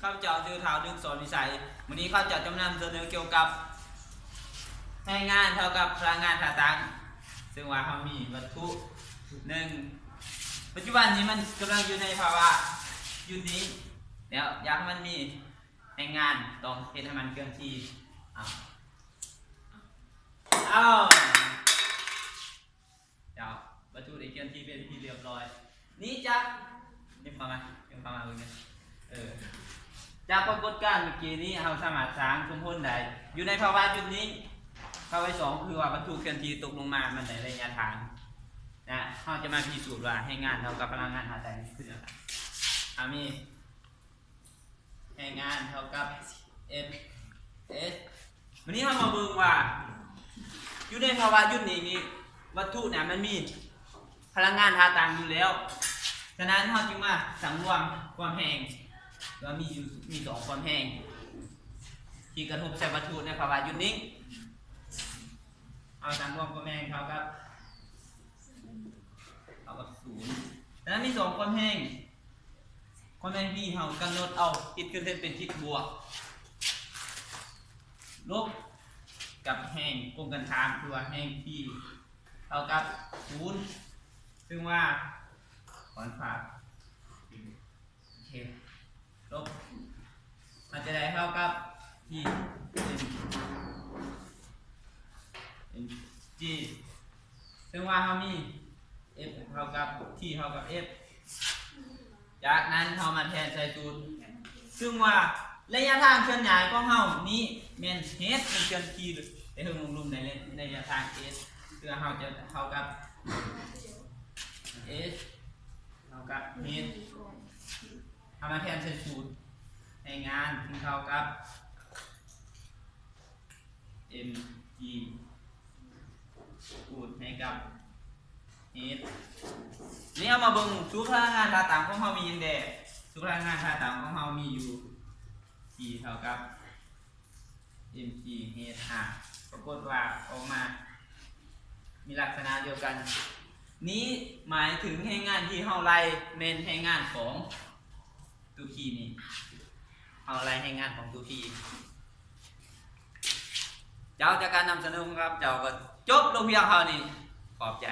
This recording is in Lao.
ຂ້າພະເຈົ້າຊື່ ທ້າວ ດຶກສອນ ວິໄສ. ມື້ນີ້ຂ້າພະເຈົ້າຈະນຳສະເໜີກ່ຽວກັບແຮງງານເທົ່າກັບພະລັງງານທ່າຕັ້ງ, ເຊິ່ງວ່າເຮົາມີວັດຖຸໜຶ່ງ ປັດຈຸບັນນີ້ມັນກຳລັງຢູ່ໃນພາວະຢຸດນິ່ງ ແລ້ວຢາກໃຫ້ມັນມີແຮງງານ ຕ້ອງເຮັດໃຫ້ມັນເຄື່ອນທີ່. ເອົາ ເອົາ ເຈົ້າ ວັດຖຸໄດ້ເຄື່ອນທີ່ເປັນທີ່ຮຽບຮ້ອຍ. ນີ້ຈາກ ຍົກເຂົ້າມາ ຍົກເຂົ້າມາເບິ່ງແດ່. ເອີ ຈາກປາກົດການເມື່ອກີ້ນີ້ ເຮົາສາມາດສ້າງສົມຜົນໄດ້ ຢູ່ໃນພາວະຢຸດນິ່ງ. ພາວະທີສອງ ຄືວ່າວັດຖຸເຄື່ອນທີ່ຕົກລົງມາ ມັນໄດ້ໄລຍະທາງນະ. ເຮົາຈະມາພິສູດວ່າແຮງງານເທົ່າກັບພະລັງງານທ່າຕັ້ງຄືຫຍັງ. ເຮົາມີ ແຮງງານເທົ່າກັບ F S. ວັນນີ້ເຮົາມາເບິ່ງວ່າ ຢູ່ໃນພາວະຢຸດນິ່ງນີ້ ວັດຖຸນະມັນມີພະລັງງານທ່າຕັ້ງຢູ່ແລ້ວ, ສະນັ້ນເຮົາຈຶ່ງມາສັງລວມຄວາມແຮງ ວ່າມີຢູ່ ມີສອງຄວາມແຮງທີ່ກະທົບໃສ່ວັດຖຸໃນພາວະຢຸດນິ່ງ. ເຮົາສັງລວມຄວາມແຮງເທົ່າກັບ ເທົ່າກັບສູນ. ສະນັ້ນມີສອງຄວາມແຮງ. ຄວາມແຮງ P ເຮົາກຳນົດເອົາ ຄິດຂຶ້ນເປັນທິດບວກ ລົບກັບແຮງກົງກັນຂ້າມ ຄືວ່າແຮງ P ເທົ່າກັບສູນ ຊຶ່ງວ່າ ຂໍອະນຸຍາດ ໂອເຄ ລົບ ມັນຈະໄດ້ເທົ່າກັບ T M G ຊຶ່ງວ່າເຮົາມີ F ເທົ່າກັບ T ເທົ່າກັບ F. ຈາກນັ້ນເຮົາມາແທນໃສ່ສູດ ຊຶ່ງວ່າໄລຍະທາງເຄື່ອນຍ້າຍຂອງເຮົານີ້ແມ່ນ H ມັນເຄື່ອນທີ່ໄປເຖິງວງລຸ່ມໃນໄລຍະທາງ S ເຊິ່ງເຮົາຈະເທົ່າກັບ H ເທົ່າກັບ H. ເຮົາມາແທນໃສ່ສູດ ແຮງງານເທົ່າກັບ M G ຄູນໃຫ້ກັບ H. ນີ້ເຮົາມາເບິ່ງສູດພະລັງງານທ່າຕັ້ງຂອງເຮົາມີຫຍັງແດ່. ສູດພະລັງງານທ່າຕັ້ງຂອງເຮົາມີຢູ່ P ເທົ່າກັບ M G H ອາ ປາກົດວ່າອອກມາມີລັກສະນະດຽວກັນ. ນີ້ໝາຍເຖິງແຮງງານທີ່ເຮົາໄລ່ແມ່ນແຮງງານຂອງ ຕົວ P ນີ້ ເຮົາໄລ່ແຮງງານຂອງຕົວ P. ເຈົ້າ ຈາກການນຳສະເໜີຂອງຂ້າພະເຈົ້າກໍຈົບລົງພຽງເທົ່ານີ້. ຂອບໃຈ.